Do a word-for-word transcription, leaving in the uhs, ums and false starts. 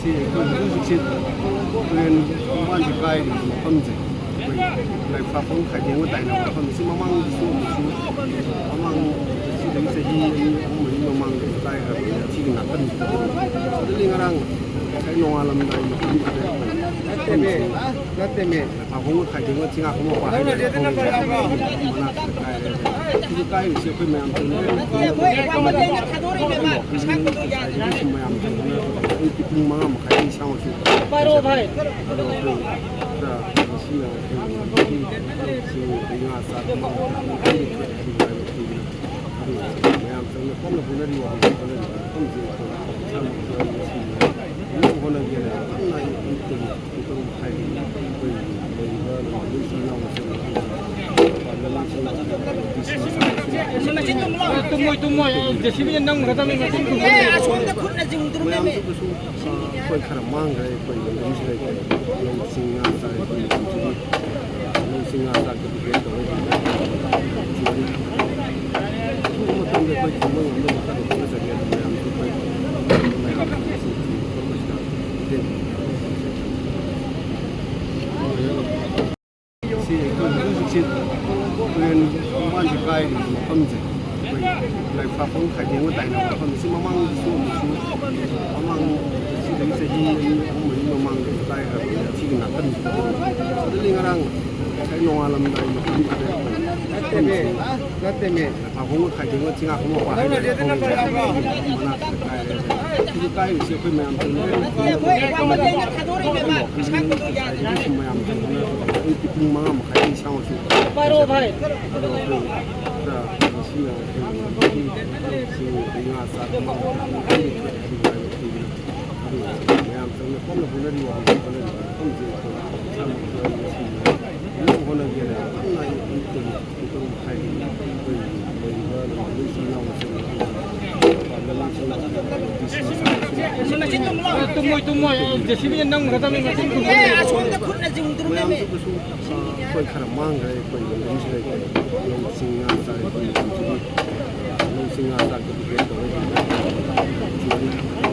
ꯁꯤ ꯑꯩꯈꯣꯏ ꯍꯧꯖꯤꯛ ꯍꯧꯖꯤꯛꯁꯦ ꯇꯨꯔꯦꯟ ꯈꯣꯡꯕꯥꯟꯁꯦ ꯀꯥꯏꯔꯤꯕ ꯃꯐꯝꯁꯦ, ꯑꯩꯈꯣꯏ ꯂꯥꯏꯐꯥꯐꯝ ꯈꯥꯏꯗꯦꯡꯒ ꯇꯥꯏꯅꯕ ꯃꯐꯝꯁꯦ꯫ ꯁꯤ ꯃꯃꯥꯡꯗꯁꯨ ꯑꯃꯨꯛꯁꯨ, ꯃꯃꯥꯡ ꯆꯍꯤꯗꯒꯤ ꯆꯍꯤ ꯑꯅꯤ ꯑꯍꯨꯝ ꯃꯔꯤ ꯃꯃꯥꯡꯗ ꯀꯥꯏꯈ꯭ꯔꯕꯅꯦ꯫ ꯑꯁꯤꯒꯤ ꯅꯥꯀꯟꯁꯤꯗ ꯑꯗꯨꯗꯤ ꯉꯔꯥꯡ ꯉꯁꯥꯏ ꯅꯣꯡꯉꯥꯜꯂꯝꯗꯥꯏ ꯃꯇꯝꯗꯨꯗ ꯑꯩꯈꯣꯏ ꯅꯠꯇꯦꯃꯦ, ꯃꯐꯝꯁꯤ ꯅꯠꯇꯦꯃꯦ꯫ ꯂꯥꯏꯐꯥꯐꯝꯒ ꯈꯥꯏꯗꯦꯡꯒ ꯆꯤꯡꯉꯥꯛꯄ ꯃꯄꯥ ꯍꯥꯏꯇꯥꯔꯦ꯫ ꯃꯅꯥꯛꯁꯤꯗ ꯀꯥꯏꯔꯦ꯫ ꯁꯤꯗ ꯀꯥꯏꯔꯤꯁꯦ ꯑꯩꯈꯣꯏ ꯃꯌꯥꯝ ꯇꯧꯅꯔꯦ꯫ ꯃꯣꯏ ꯑꯃꯗꯩꯅ ꯊꯥꯗꯣꯔꯛꯏꯅꯦꯕ꯫ ꯉꯁꯥꯏꯗꯒꯤ ꯁꯨꯝ ꯃꯌꯥꯝ ꯇꯧꯅꯔꯦ꯫ ꯑꯌꯨꯛꯀꯤ ꯄꯨꯡ ꯃꯉꯥ ꯃꯈꯥꯏꯗꯒꯤ ꯏꯁꯥꯃꯛꯁꯨ ꯄꯥꯔꯣ ꯚꯥꯏ꯫ ꯑꯗꯣ ꯑꯩꯈꯣꯏ ꯈꯔ ꯉꯁꯤꯅ ꯑꯩꯈꯣꯏ ꯁꯤꯡ ꯉꯥ ꯆꯥꯛ ꯑꯃ ꯑꯗꯨ ꯃꯌꯥꯝ ꯆꯪꯅ ꯀꯟꯅ ꯍꯣꯠꯅꯔꯤ꯫ ꯍꯧꯖꯤꯛ ꯍꯣꯠꯅꯔꯤ꯫ ꯃꯐꯝꯁꯦ ꯑꯩꯈꯣꯏ ꯏꯁꯥꯃꯛꯁꯨ ꯌꯥꯎꯅ ꯁꯤꯟꯕ ꯍꯣꯠꯅꯒꯦꯅ ꯀꯟꯅ ꯑꯌꯨꯛ ꯄꯨꯡ ꯇꯔꯨꯛ ꯃꯈꯥꯏꯗꯒꯤ ꯑꯩꯈꯣꯏ ꯂꯩꯔꯤꯕ ꯏꯆꯤꯜ ꯏꯅꯥꯎꯁꯤꯡ, ꯇꯨꯝꯃꯣꯏ, ꯇꯨꯝꯃꯣꯏ, ꯖꯦ ꯁꯤ ꯕꯤꯅ ꯅꯝꯈ꯭ꯔꯗꯕꯅꯤ, ꯃꯆꯤꯟ ꯈꯨꯝꯕ꯫ ꯑꯦ, ꯑꯁꯣꯝꯗ ꯈꯨꯠꯅ ꯆꯤꯡꯗ꯭ꯔꯨꯝꯃꯦꯃꯦ꯫ ꯃꯌꯥꯝꯁꯨ ꯀꯩꯁꯨ, ꯑ, ꯑꯩꯈꯣꯏ ꯈꯔ ꯃꯥꯡꯈ꯭ꯔꯦ, ꯑꯩꯈꯣꯏ ꯌꯨꯝꯁꯤ ꯂꯩꯇ꯭ꯔꯦ꯫ ꯂꯧꯁꯤꯡ ꯉꯥ ꯆꯥꯏ, ꯑꯩꯈꯣꯏ ꯃꯇꯝꯁꯤꯗꯤ ꯂꯧꯁꯤꯡ ꯉꯥ ꯆꯥꯛꯇ depend ꯇꯧꯔꯒ ꯍꯤꯡꯕ꯫ ꯑꯊꯨꯕ ꯃꯇꯝꯗ ꯑꯩꯈꯣꯏ ꯊꯤꯡꯕ ꯉꯝꯅꯕ ꯀꯟꯅ ꯍꯣꯠꯅꯖꯒꯦ꯫ ꯑꯗꯨ ꯃꯌꯥꯝꯁꯨ ꯑꯩꯈꯣꯏ ꯃꯌꯥꯝꯁꯤꯡ ꯊꯤꯡꯕ ꯈꯣꯠꯄꯁꯤꯗ ꯃꯇꯦꯡ ꯁꯤ ꯑꯩꯈꯣꯏ ꯍꯧꯖꯤꯛ ꯍꯧꯖꯤꯛꯁꯦ ꯇꯨꯔꯦꯟ ꯈꯣꯡꯕꯥꯟꯁꯦ ꯀꯥꯏꯔꯤꯕ ꯃꯐꯝꯁꯦ, ꯑꯩꯈꯣꯏ ꯂꯥꯏꯐꯥꯐꯝ ꯈꯥꯏꯗꯦꯡꯒ ꯇꯥꯏꯅꯕ ꯃꯐꯝꯁꯦ꯫ ꯁꯤ ꯃꯃꯥꯡꯗꯁꯨ ꯑꯃꯨꯛꯁꯨ, ꯃꯃꯥꯡ ꯆꯍꯤꯗꯒꯤ ꯆꯍꯤ ꯑꯅꯤ ꯑꯍꯨꯝ ꯃꯔꯤ ꯃꯃꯥꯡꯗ ꯀꯥꯏꯈ꯭ꯔꯕꯅꯦ꯫ ꯑꯁꯤꯒꯤ ꯅꯥꯀꯟꯁꯤꯗ ꯑꯗꯨꯗꯤ ꯉꯔꯥꯡ ꯉꯁꯥꯏ ꯅꯣꯡꯉꯥꯜꯂꯝꯗꯥꯏ ꯃꯇꯝꯗꯨꯗ ꯑꯩꯈꯣꯏ ꯅꯠꯇꯦꯃꯦ, ꯅꯠꯇꯦꯃꯦ꯫ ꯂꯥꯏꯐꯥꯐꯝꯒ ꯈꯥꯏꯗꯦꯡꯒ ꯆꯤꯡꯉꯥꯛꯄ ꯃꯄꯥ ꯍꯥꯏꯇꯥꯔꯦ꯫ ꯃꯅꯥꯛꯁꯤꯗ ꯀꯥꯏꯔꯦ꯫ ꯁꯤꯗ ꯀꯥꯏꯔꯤꯁꯦ ꯑꯩꯈꯣꯏ ꯃꯌꯥꯝ ꯇꯧꯅꯔꯦ꯫ ꯃꯣꯏ ꯑꯃꯗꯩꯅ ꯊꯥꯗꯣꯔꯛꯏꯅꯦꯕ꯫ ꯄꯩꯁꯥ ꯀꯩꯅꯣ ꯌꯥꯗ꯭ꯔꯦ꯫ ꯑꯌꯨꯛꯀꯤ ꯄꯨꯡ ꯃꯉꯥ ꯃꯈꯥꯏꯗꯒꯤ ꯏꯁꯥꯃꯛꯁꯨ ꯄꯥꯔꯣ ꯚꯥꯏ꯫ ꯑꯗꯣ ꯑꯩꯈꯣꯏ ꯈꯔ ꯉꯁꯤꯅ ꯑꯩꯈꯣꯏ ꯁꯤꯡ ꯉꯥ ꯆꯥꯛ ꯑꯃ ꯑꯗꯨ ꯃꯌꯥꯝ ꯆꯪꯅ ꯀꯟꯅ ꯍꯣꯠꯅꯔꯤ꯫ ꯍꯧꯖꯤꯛ ꯍꯣꯠꯅꯔꯤꯕ ꯃꯐꯝꯁꯦ ꯑꯩꯈꯣꯏ ꯏꯁꯥꯃꯛꯁꯨ ꯌꯥꯎꯅ ꯁꯤꯟꯕ ꯍꯣꯠꯅꯒꯦꯅ ꯀꯟꯅ ꯑꯌꯨꯛ ꯄꯨꯡ ꯇꯔꯨꯛ ꯄꯨꯡ ꯇꯔꯨꯛ ꯃꯈꯥꯏꯗꯒꯤ ꯑꯩꯈꯣꯏ ꯂꯩꯔꯤꯕ ꯂꯝꯗꯝꯒꯤ ꯏꯆꯤꯜ ꯏꯅꯥꯎꯁꯤꯡ, ꯄꯥꯟꯗꯝꯁꯤꯡ, ꯃꯆꯤꯟ ꯇꯨꯝꯃꯣ꯫ ꯇꯨꯝꯃꯣꯏ, ꯇꯨꯝꯃꯣꯏ, ꯖꯦ ꯁꯤ ꯕꯤꯅ ꯅꯝꯈ꯭ꯔꯗꯕꯅꯤ, ꯃꯆꯤꯟ ꯈꯨꯝꯕ꯫ ꯑꯦ, ꯑꯁꯣꯝꯗ ꯈꯨꯠꯅ ꯆꯤꯡꯗ꯭ꯔꯨꯝꯃꯦꯃꯦ꯫ ꯃꯌꯥꯝꯁꯨ ꯀꯩꯁꯨ, ꯑ, ꯑꯩꯈꯣꯏ ꯈꯔ ꯃꯥꯡꯈ꯭ꯔꯦ꯫ ꯑꯩꯈꯣꯏ ꯂꯝꯗꯝꯁꯤꯗ ꯂꯧꯁꯤꯡ ꯉꯥ ꯆꯥꯛ, ꯑꯩꯈꯣꯏ ꯂꯧꯁꯤꯡ ꯉꯥ ꯆꯥꯛꯇ depend ꯇꯧꯔꯒ ꯍꯤꯡꯕ꯫